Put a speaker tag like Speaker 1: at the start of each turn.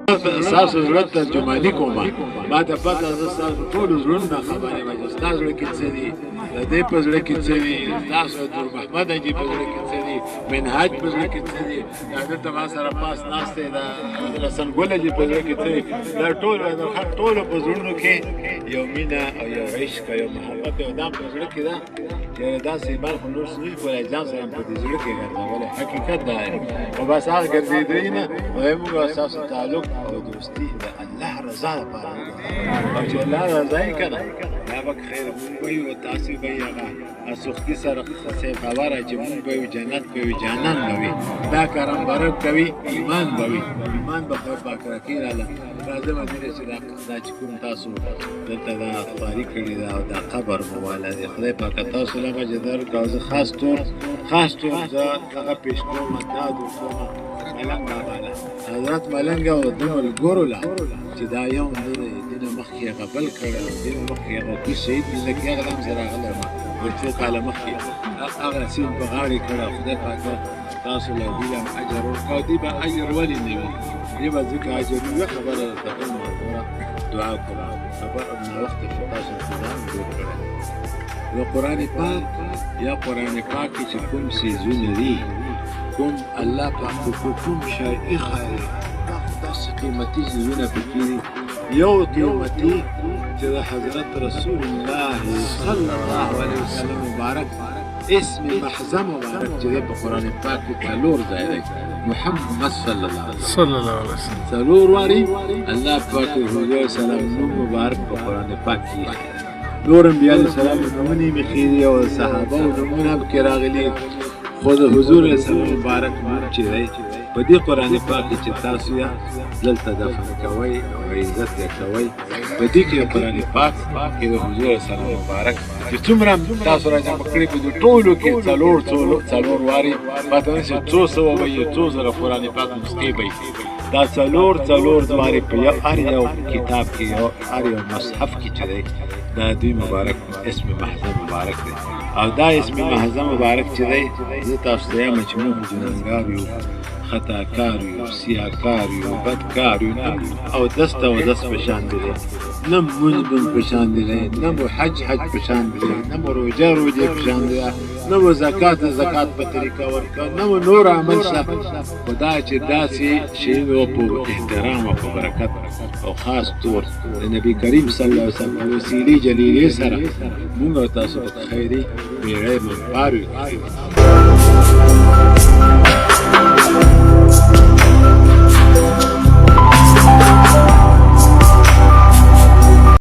Speaker 1: ستاسو زړه ترجماني کوم. ما ته پته، زه ستاسو ټولو زړونو نه خبر یم چې ستاسو زړه کې څه دي، د دې په زړه کې څه دي، ستاسو د نور محمد حاجي په زړه کې څه دي، منهاج په زړه کې څه دي، دا دلته ما سره پاس ناست دی دا حسن ګل حاجي په زړه کې څه دي. دا ټول د ټولو په زړونو کې یو مینه او یو عشق او یو محبت او دا په زړه کې ده چې داسې بل خو نور څه نشي کولی، ځان سره په دې زړه کې ګرځولی. حقیقت دا دی او بس هغه ګرځېدلی نه. خدای موږ ستاسو تعلق او دوستي د الله رضا لپاره وګرځوه، او چې الله رضا یې که نه، دا به خیر مونږ به یو، تاسو به یې هغه سختي سره صاحب خبره چې مونږ به یو، جنت به وي، جانان به وي، دا کرم برک کوي، ایمان به وي، ایمان به خدای پاک راکړي. راله راځم دې چې دا چې کوم تاسو دلته دا خواري کړې ده او دا قبر مو والا دی، خدای پاک تاسو له مجه درکړه. او زه خاص طور زه هغه پیش کوم، داد ورکوم ملنګ بابا له، حضرت ملنګ او د ملګرو له چې دا یو نه دی، دینه مخکې هغه بل کړی، دینه مخکې هغه کوز شهید مې لکه هغه هم زه راغلی وم یو څو کاله مخکې، هغه سیند په غاړې کړی. خدای پاک تاسو له دوی هم اجر ورکړه. او دوی به اجر ولې نه وي؟ دوی به ځکه اجر وي. خبره درته کوم، وروره دعا کوم، خبر ناوخته شو، تاسو انتظام جوړ کړی. د قرآن پاک یا قرآن پاک کې چې کوم څیزونه دي، کوم الله پاک په کوم شی ایښی دی، دا خو داسې قیمتي څیزونه پکې دي. یو قیمتي چې د حضرت رسول الله صلی الله علیه وسلم مبارک اسم محضه مبارک چې دی، په قرآن پاک کې څلور ځای دی، محمد صلی الله علیه وسلم
Speaker 2: صلی الله علیه وسلم
Speaker 1: څلور واري الله پاک حضور سلام نوم مبارک په قرآن پاک کې ایښی دی. نور انبیاء علیه السلام نومونه یې مخې دي او صحابه او نومونه هم پکې راغلي، خو د حضور علیه السلام مبارک نوم چې دی په دې قرآن پاک کې چې تاسو یې دلته دفن کوئ او عزت یې کوئ، په دې کې قرآن پاک کې د حضور علیه السلام مبارک چې څومره تاسو را جمع کړي، په دې ټولو کې څلور څلور څلور واري، پته نه چې څو سوه به یې، څو زره قرآن پاک نسخې به یې، دا څلور څلور واري په یو هر یو کتاب کې، یو هر یو مصحف کې چې دی، دا دوی مبارک اسم محضه مبارک دی. او دا اسم محضه مبارک چې دی، زه تاسو ته یم چې موږ ګناهګار یو، خطاکار یو، سیاکار یو، بدکار یو، نه او دست او دست په شان دی، نه مونځ مونځ په شان دی، نه مو حج حج په شان دی، نه مو روژه روژې په شان دی، نه مو زکات زکات په طریقه ورکړه، نه مو نور عمل شه. خدا چې داسې شی او په احترام او په برکت او خاص طور د نبی کریم صلی الله علیه وسلم په وسیلې جلیلې سره موږ او تاسو په خیري بیړۍ منپار وي.